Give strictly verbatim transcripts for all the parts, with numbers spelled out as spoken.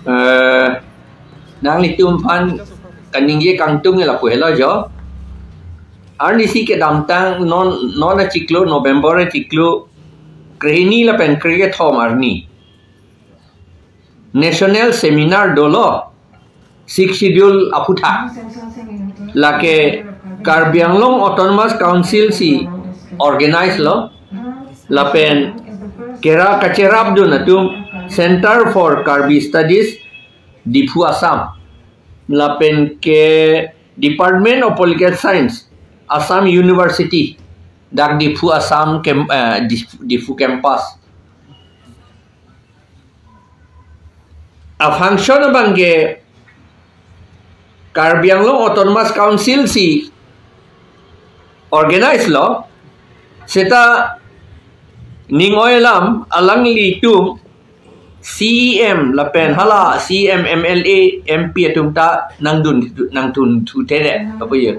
Eh, nanglitum aphan kaningje kangtung lapu helo jo. Arnisi kedamtang non, non achiklo, November achiklo, krehini lapen krekethom arni National Seminar dolo, Sixth Schedule aphuthak. Lake Karbi Anglong Autonomous Council si organize lo, lapen kera kacherapdun atum Center for Karbi Studies, Diphu, Assam, lapen ke Department of Political Science, Assam University, dak Diphu, Assam kem-, eh, Diphu, Diphu campus. A function abang ke Karbi Anglong Autonomous Council si organize lo, seta ning oi alam alanglitum C E M lapen hala C E M, M L A, M P atum ta nangdun, nangdun thuthedet, apa ya?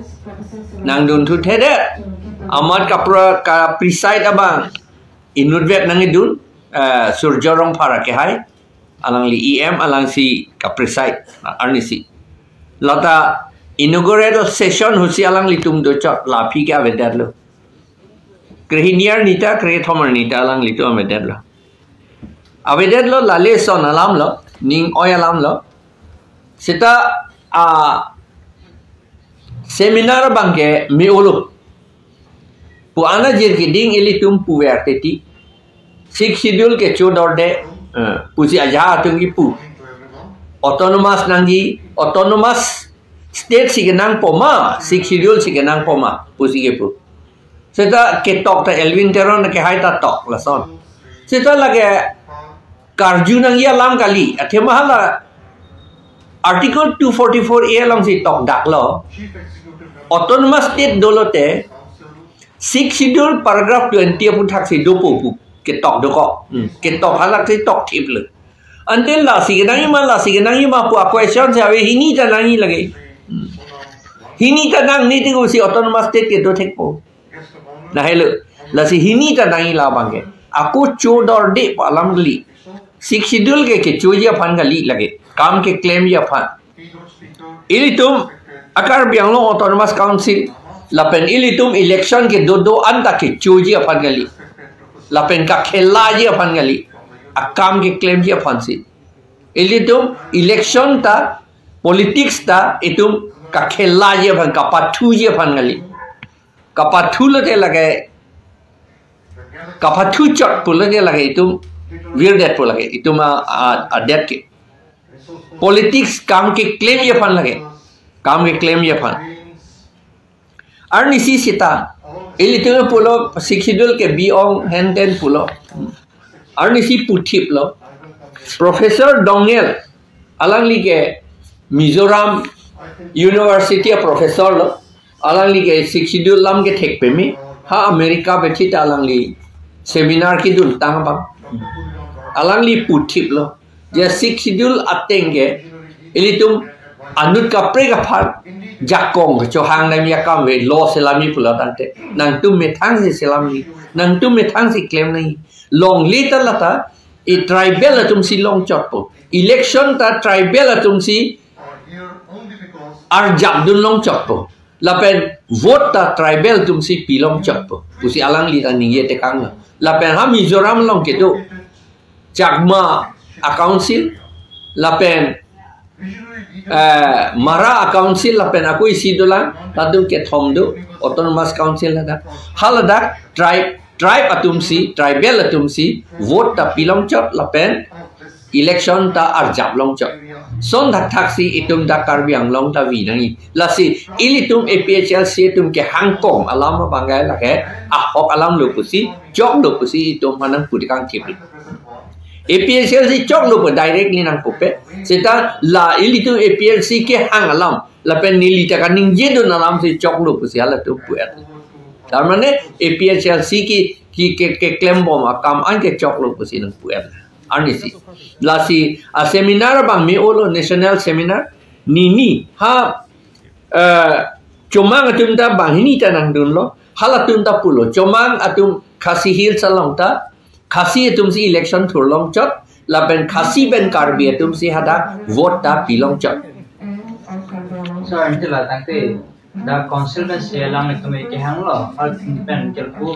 Nangdun thuthedet. Amat kapra, ka preside abang inutvet nangidun, eh, Surjya Rongphar akehai, alangli E M, alangsi ka preside, na, arnisi. Lata inaugural session husi alanglitum dochot, la aphi ke avedetlo. Krehini arni ta, krekethom arni ta alanglitum avedetlo. Avedetlo, la lason alam lo, ning oi alam lo. Seta a seminar abang ke me-olo pu ana jirkiding ilitum puver teti. Sixth Schedule kechodorde, eh, pusi ajahak atum kipu. Autonomous nangji, autonomous state si kenangpo ma, Sixth Schedule si kenangpo ma, pusi kipu. Seta ketok ta Elwin Teron akehai ta tok lason. Seta lake karju nangji alam kali, athema hala Article two forty-four A alongsi tokdaklo. Autonomous state dolote, Sixth Schedule paragraph twenty aphuthak si dopo pu ketok dokok. Hmm. Ketok halak si tokthiplo. Ante lasi kenangji ma, lasi kenangji ma pu a question si ave, hini ta nangji lake. Hmm. Hini ta nangne tikusi autonomous state kedo thekpo. Lahelo, lasi hini ta nangji la abang ke. Ako chodorde pu alam kali. Sixth Schedule ke kechoji aphan kali lake. Kam keklemji aphan. Ilitum a Karbi Anglong Autonomous Council lapen ilitum election kedo do-an ta kechoji aphan kali. Lapen kakhelaji aphan kali. Akam keklemji aphan si. Ilitum election ta, politics ta itum kakhelaji aphan, kapathuji aphan kali. Kapathu lote lake, kapathu chot pulote lake itum virdetpo lake, itum a, a, adet ke. Politics kam keklemji aphan lake. Kam keklemji aphan. Arnisi seta, ilitum pulo Sixth Schedule ke bi-ong henten pulo. Arnisi puthiplo. Professor Doungel, alangli ke Mizoram University a professor lo. Alangli ke Sixth Schedule alam ke thek peme. Ha America bethi ta alangli seminar kedun tang abang. Alangli puthiplo. Je Sixth Schedule ateng ke ilitum anut kaprek aphan jakong kechohang damji akam ave, law selamji pulo tangte. Nangtum methang si selamji, nangtum methang si klem nangji. Longle ta lata, e tribal atum si longchotpo. Election ta tribal atum si arjapdun longchotpo. Lapen vote ta tribal atum si pi longchotpo. Pusi alangli ta ningje tekanglo. Lapen ha Mizoram along kedo Chakma a council, lapen, eh, Mara a council, lapen ako isi dolang, latum kethom do, autonomous council ladak. Haladak tribe, tribe atum si, tribal atum si vote ta pi longchot, lapen election ta arjap longchot. Lason thakthak si itum ta Karbi Anglong ta vi nangji. Lasi ilitum A P H L C atum kehang kong alam abang ke lake ahok alam lo pusi, choklo pusi itum aphan nangpu tekang thip. A P H L C choklo pu directly nangpupe. Seta la ilitum A P H L C kehang alam, lapen neli ta kaningjedun alam si choklo pusi halatum pu-et. Tar mane A P H L C ki, ki, ke, keklembom akam an ke choklo pusi nangpu-et. Arnisi. Lasi a seminar abang me-olo, national seminar. Nini ha, eh, Chomang atum ta banghini ta nangdunlo. Halatum ta pulo. Chomang atum Khasi Hills along ta, Khasi atum si election thur longchot, Lapen Khasi pen Karbi atum si hadak vote ta pilongchot. So, anke la tangte, the council pen si alanglitum kehanglo, hal pen kelpu,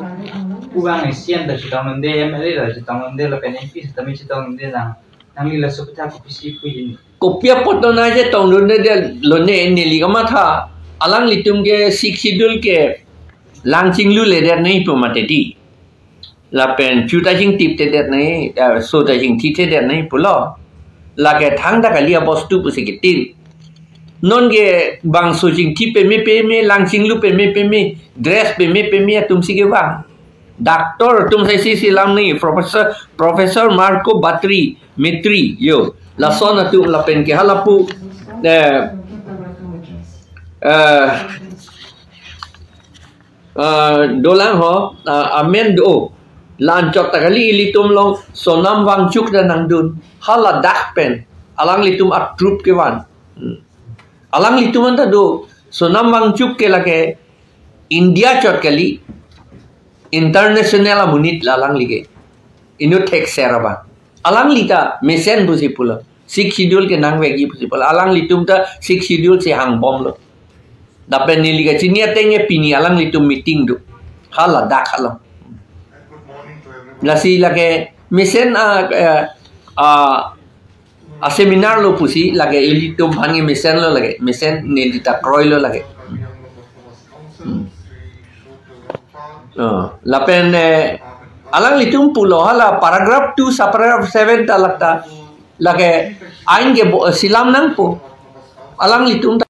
pu bang isian ta chetongdunde, M L A ta chetongdunde, lapen M P sitame chetongdunde nang, nangli laso aphuthak kopisi pu hini. Kopi apot nangchetongdunde lone neli kamatha, alanglitum ke Sixth Schedule ke lang chinglule det nangji pu mati di. Lapen chu ta chingtip te det nangji, eh, so ta chingthi te det nangji pulo. Lake thangta kali abostu pusi kitin. Non ke bangso chingthi peme peme, lang chinglu peme peme, dress peme peme atum si kevang. Doctor atum sai si si lam nangji, Professor, Professor Marco Batri, Mitri, yo. Lason atum lapen ke halapu, eh, eh, eh, dolang ho, eh, amen do. La-anchot ta kali ilitum along Sonam Wangchuk ta nangdun. Hala dak pen. Alanglitum a-troupe kevan. Hmm. Alanglitum anta do. Sonam Wangchuk ke lake India chot kali. International amonit la alangli ke. Inut thekser abang. Alangli ta mesen pusi pulo. Sixth Schedule ke nangvekji pusi pulo. Alanglitum ta Sixth Schedule si hangbomlo. Lapen neli kachini ateng ke pini alanglitum meeting do. Hala dak alo. Lasi lake mesen a, eh, a, a seminar lo pusi lake ilitum aphan ke mesenlo lake. Mesen neli ta kroilo lake. Hmm. Oh, lapen, eh, alanglitum pulo hala paragraph two, subparagraph seven ta lata lake ain ke bo-, silam nangpo. Alanglitum